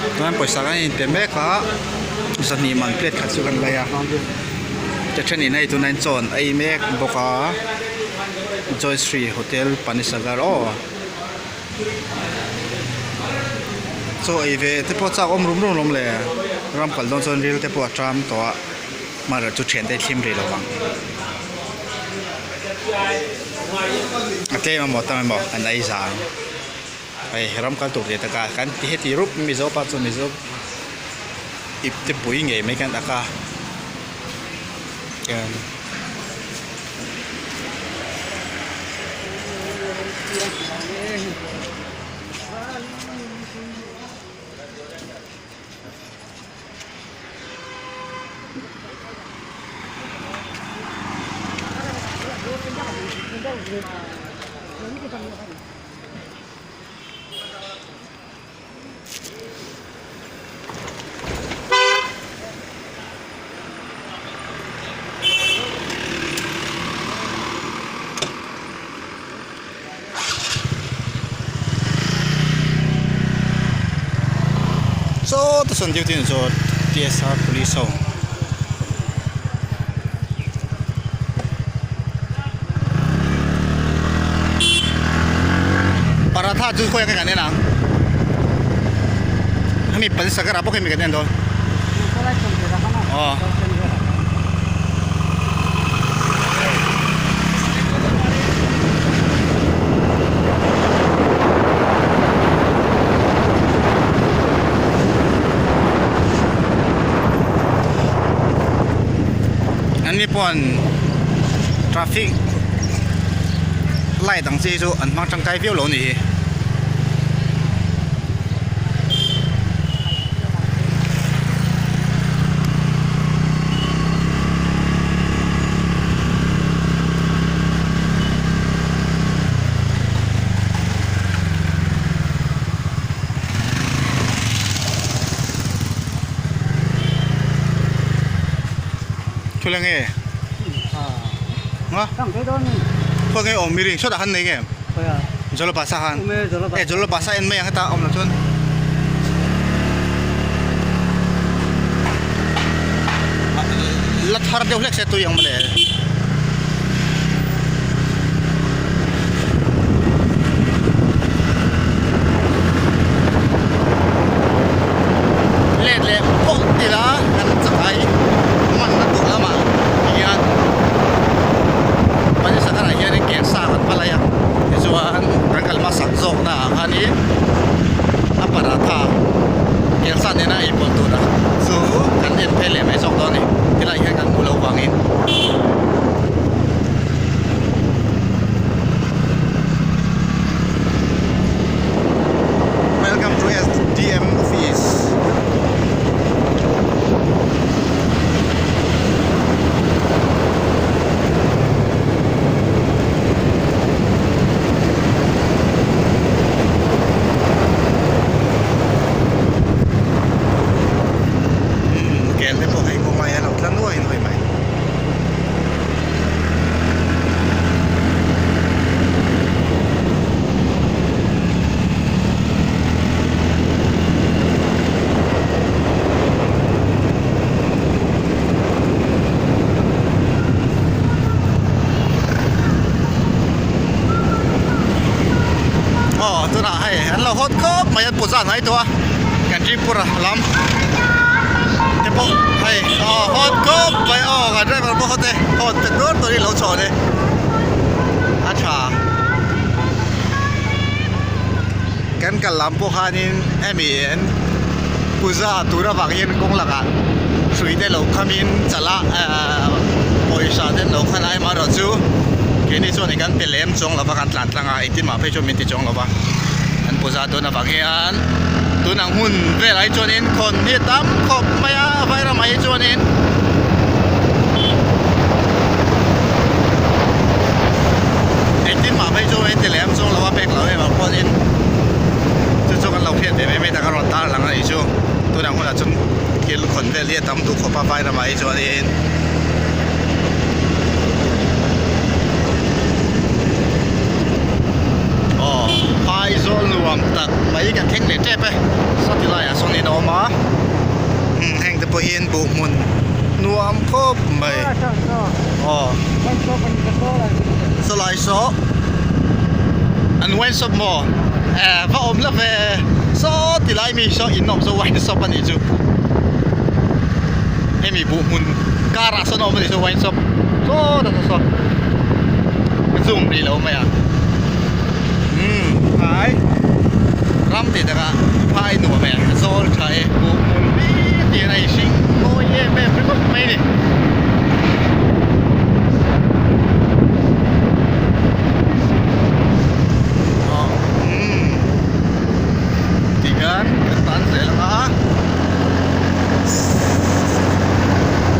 Chuan pawisa kan inpe mek a zahnih man plate khat chu kan lei a te thenin hei tunah hian chaw an ei mek bawk a Joyshree hotel Panisagar aw chaw ei ve te pawh chak awm rum rum alawm le ram kal dawn chuan ril te pawh a ṭam tawh a hmanraw chu thiante thlim rih lo vang a tlem emaw tam emaw an ei zang. Hei ram kal tur tih taka kan ti heti rup Mizo pa chu Mizo ip te pui ngei mai kan ak a chuan Saw ta sawn duty ni chuan TSR police ho. Paratha chu khawi ang kan en ang hemi Panisagar ah bawk hemi kan en dawn aw Anni pawh an traffic light ang chi hi chu an hmang tangkai viau lo a nih hi. Thil enge nga khawi nge awm miring sawtah khan nei nge Jolobasa khan e Jolobasa en mai ang heta awm loh chuan la thar deuh hlek se tui ang mawle. Let leh pawh tila kan chakai hmanna tur lamah hian Panisagar ah hianin ke sa kan va lai a tichuan kan kal hmasak zawkna ah khanin a paratha kelsa nena ei pawlh tur chu kan en phei leh mai zawk dawn a ni tilai hian kan hmuh loh vangin. Welcome to SDM office. Hmm, kel te pawh hei kawngah hian a lo tla nuai nuai mai. Aw tunah hei an lo hawt khawp mai a puja hnai tawh a kan Tripura lam te pawh hei aw hawt khawp mai aw kan driver pawh hawt e hawt pe tur turin lo chhawn e a tha kan kal lam pawh khanin hemi an puja tur avang hian kawng lakah hrui te lo khamin chala ahh pawisa te an lo khan a amaherawh chu keini chuan kan pe lem chuang lova kan tlan tlang a engtin mah phei chuan min ti chuang lova an puja dawn avang hian tun ang hun velah hi chuanin khawn hi a tam khawp mai a vai ramah hi chuanin engtin mah phei chu hei ti lem chuang lo a pek loh em ang pawhin chu chu kan lo hriat ve mai mai tak a rawn tar lang a nih chu tun ang hunah chuan thil khawn vel hi a tam duh khawp a vai ramah hi chuanin. Aw phai zawl nuam tak mai kan thleng leh tep e sawti laiah sawn in a awm. pawhin buh hmun nuam khawp mai aw sawlai saw an wine shop maw eh va awm la ve saw ti lai mi saw in awm saw wine shop a nih chu hemi buh hmun karah sawn a awm a nih chu wine shop saw ta saw zoom rih lo mai a umm phai ram tih takah phai nuam e zawl tha e buh hmun hle tiin a inhring mawi em em ringawt mai a ni. Umm tikhan kan tan zel ang a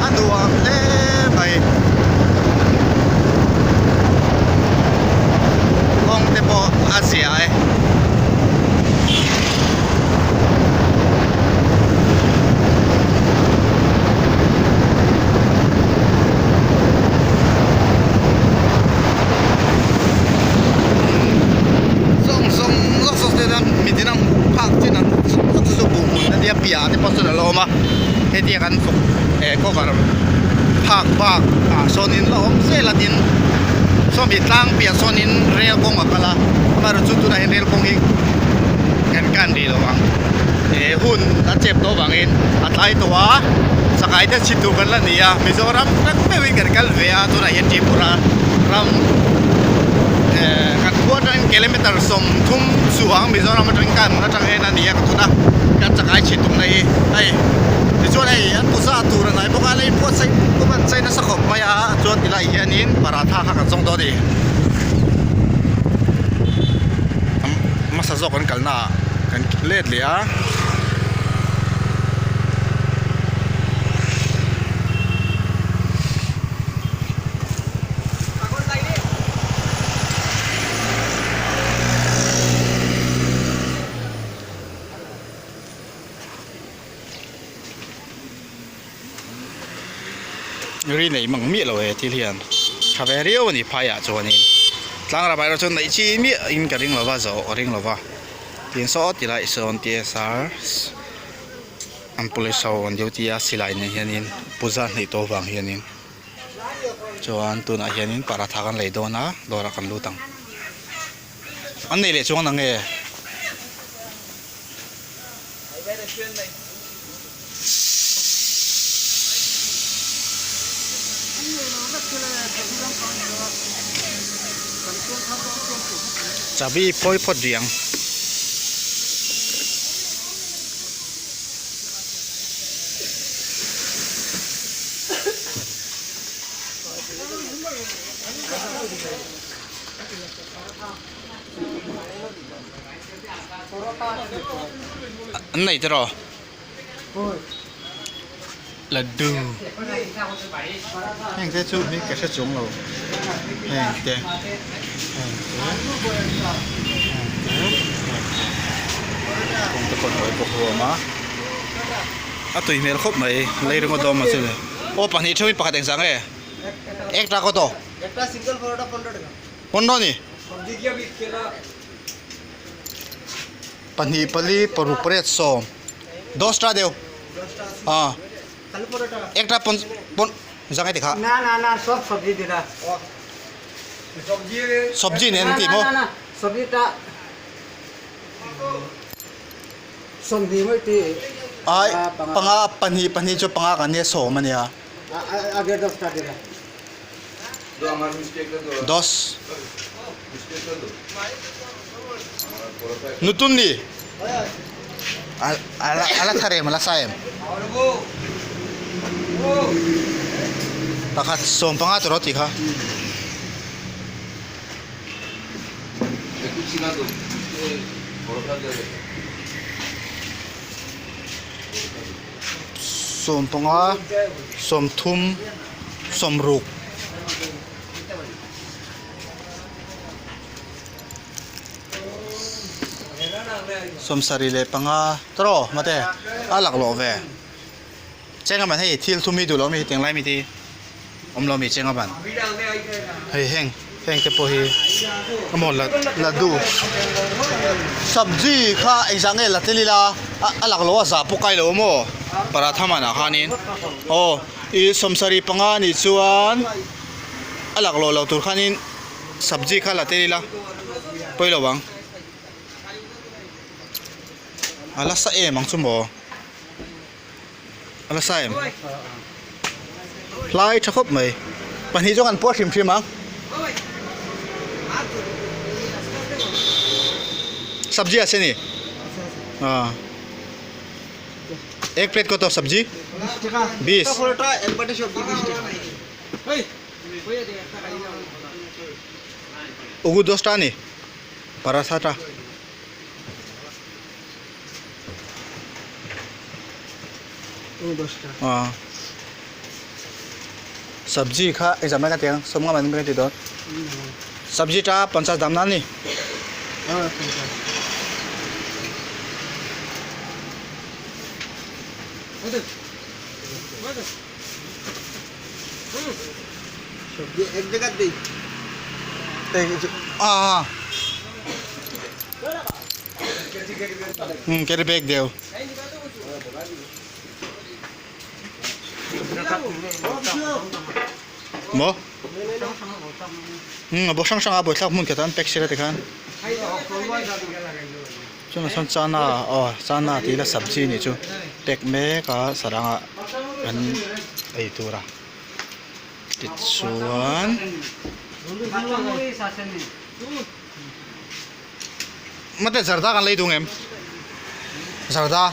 a nuam hle mai kawng te pawh a zia e. Zawng zawng zawk zawk te chuan mitin a hmuh phak chin an chu chu buh hmun a nia piah te pawh chuan a lo awm a hetia kan fawk eh cover phak bak ah sawnin la awm zel a tin sawmi tlang piah sawnin rel kawng a kal a amaherawhchu tunah hian rel kawng hi kan kan rih lo ang eh hun a chep tawh avangin a tlai tawh a chakai te chhit tur kan la ni a Mizoram tak meuhin kan kal ve a tunah hian Tripura ram eh kan khua atangin kilometer 30 chuang Mizoram atangin kan atang hian a ni a ka tuna kan chakai chhit tumna hi hei tichuan hei an puza tur a hnai bawk a lei buatsaih pawh an chei nasa khawp mai a chuan tilai hianin paratha kha kan zawng dawn a ni. Hmasa zawk an kalna ah kan let leh a. Ri nei mang miah lo e thil hian tha ve riau a ni phaiah chuanin tlang ramah erawh chuan neih chi miah in ka ring lova zawh ka ring lova tin saw ti lai sawn tsr an police ho an duty a silai nen hianin puja hnaih tawh vang hianin chuan tunah hianin paratha kan lei dawn a dawrah kan lut ang an nei leh chuang nange. Chabi phawi phawt rih ang. An nei tiraw laddu heng te chu hming ka hre chuang lo heng te heng te heng te heng te kawng te pawh hnuai bawk a awm a a tui hmel khawp mai lei ringawt dawn maw chu le aw pahnih theuhin pakhat engzah nge ekta kawt aw pawn dawn ni. Pahnih pali paruk pariat sawm dosta deuh ah ekta pawn pawn zang e tikha sabji nen an ti maw ai panga pahnih pahnih chu panga kan nia sawm a nia. Dos. Nutun ni. Ala ala thar em ala sa em. Pakhat 15 tawh tih kha. 15 30 60. 75 tawh mate a laklawh ve cheng a ban hei thil thum hi duh lo mi hetiang lai mi te hi awm lo mi cheng a ban hei heng heng te pawh hi emaw la laddu sabji kha engzah nge la tel ila a laklawh a zah pawh kai lo maw. Paratha manah khanin aw ih 75 a nih chuan a laklawh loh tur khanin sabji kha la tel ila pawi lo ang a la sa em ang chu maw a la sa em hlai tha khawp mai pahnih chu an puar hrim hrim ang sabji a se ni ah. এক প্লেট কত সবজি বিশ ওগু দশটা নি পরাঠাটা ờ sabji kha exam ka tiang somnga man ka ti don sabji ta 50 dam na ni à carry bag দেও maw umm a bawk hrang hrang a buaithlak hmun khat a an pack sela tikhan chuan ah sawn chana aw chana tih ila sabji nih chu pack mek a sarang ah an ei tur a tichuan mate zarda kan lei duh ngem zarda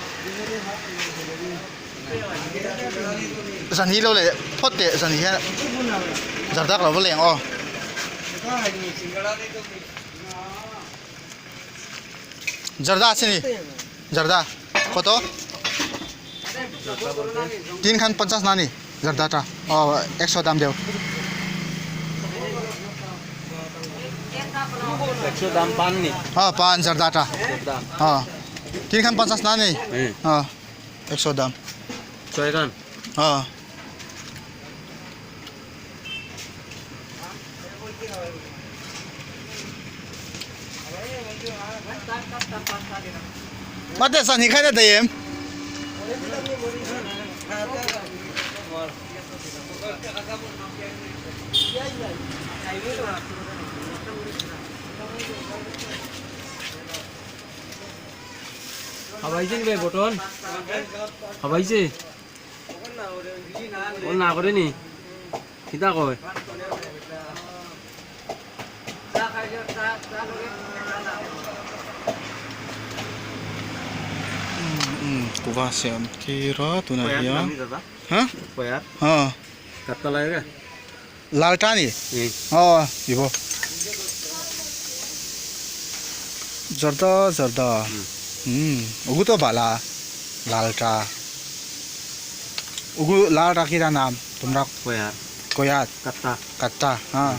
zan hi lo leh phawt teh zan hian zarda ka lo va leng aw. Zarda a si ni zarda kawt aw tin khan 50 na ni zarda ta aw 100 dam deuh একশো দাম পাননি ha pan zarda ta ha tin khan 50 na ni ha 100 দাম ছয়খান ha Mate san hi khan a daih em? খাবাইছেন বে বটন খাবাইছে ও না করে নি কিতা কয় Kuva siam tir a tunah hian ha ha lal ta ni aw ibo zarda zarda umm ugu to bala lalta ugu lalta kira নাম তোমরা koyat katta হ্যাঁ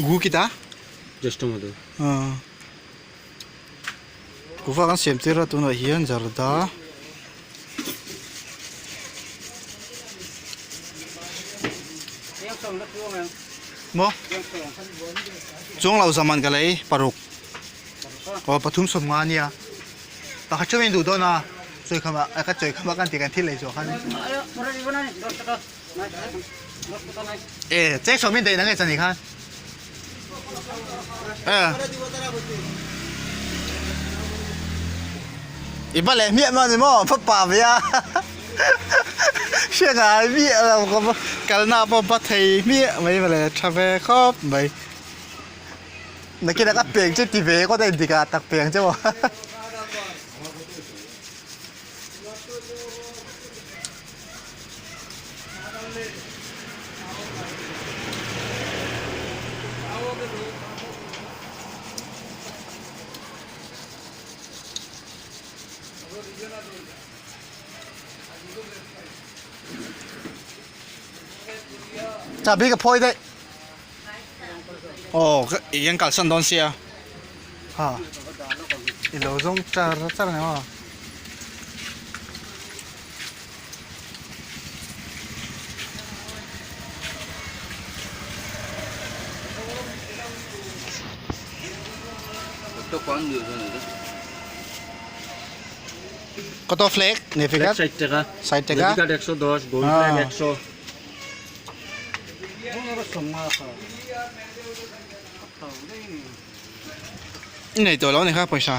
ugu kita জ্যেষ্ঠ মধু ah kuva kan siam tir a tunah hian zarda maw chuang lo zaman ka lei paruk aw pathum sawmnga a nia pakhat theuh in duh dawn a chawi khamah ka chawi khamah kan tih kan thil lei zawh khan e cheng sawm in daih na nge chani khan i va leh hmiah maw ni maw va pa ve a hriat ah miah lo ka va kalna pawh va thei hmiah mai mawle tha ve khawp mai nakinah ka peng chu ti ve kawt a indik ah tak peng che maw. Chahbi ka phawi daih. Aw i an kalsan dawn sia. Ha i lo zawng char char ang emaw. কত ফ্লেগ নেফিকার 60 টাকা 60 টাকা navy card 110 gold flag 100। Nei tawh lo a ni kha pawisa.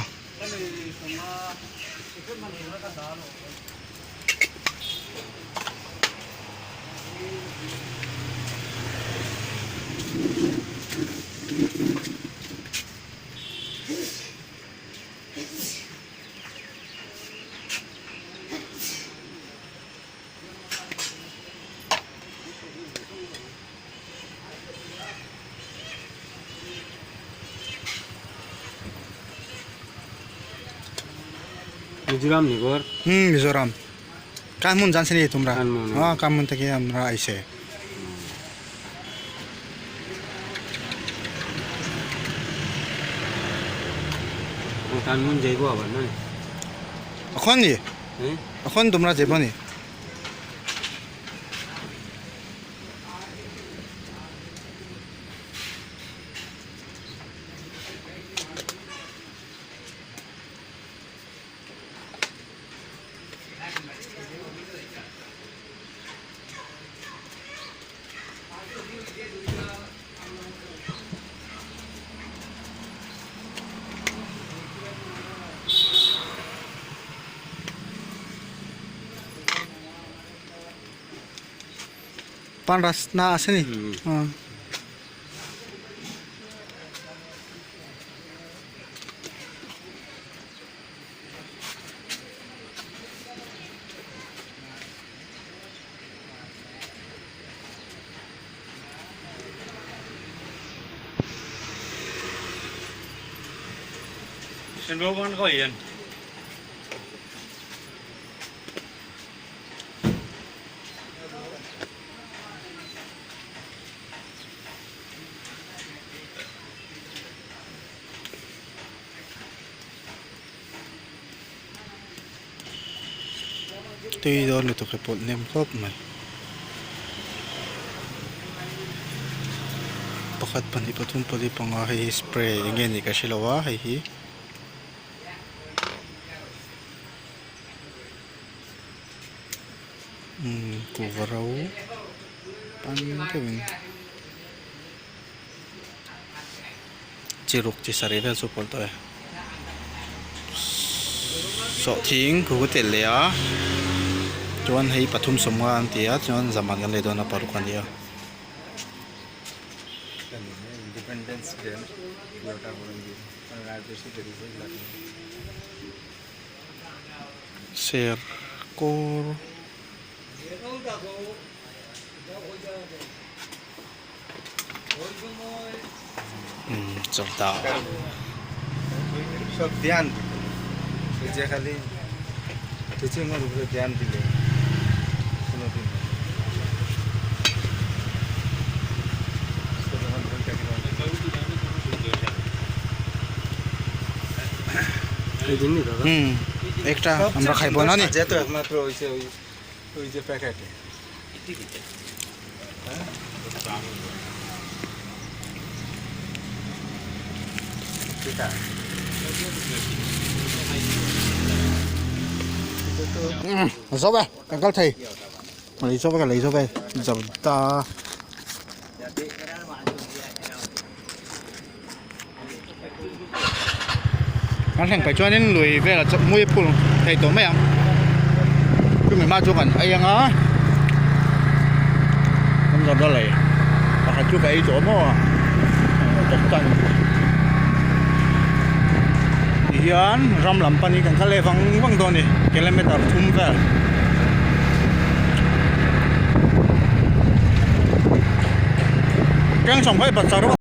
Mizoram নিগর হুম মিজোরাম কামুন জানছে নি তোমরা? কানমুন। হ্যাঁ কামুন থেকে আমরা আইছে। কানমুন যাইব আবার না? এখন নি? হ্যাঁ এখন তোমরা যাব নি? পান রাস্তা আছে নি? হ্যাঁ। Tui dawn lutuk he pawlh nem khawp mai pakhat pahnih pathum pali panga hei hi spray eng nge nih ka hre lo a hei hi umm kuhva ro pan deuhin chi ruk chi sarih vel chu pawlh tawh e sawhthing khu ka telh leh a chuan hei pathum sawmnga an ti a chuan zaman kan lei dawn a paruk a ni a. Ser kawr chawhta সব ধ্যান যে খালি teaching এর উপরে ধ্যান দিলে কোনোদিন হুম একটা আমরা খাইব না নি যেত একমাত্র হইছে ওই ওই যে প্যাকেটে। Zo ve kan kal thei lei zo ve ka lei zo ve zarda kan thleng paih chuanin lui velah chuan mui phul thei tawh mai ang chumi hma chu kan ei anga kan zarda lei pakhat chu ka ei tawh maw ti hian ram lam panin kan kal leh vang vang dawn a ni kilometer thum vel. Keng sawm phei pasarih.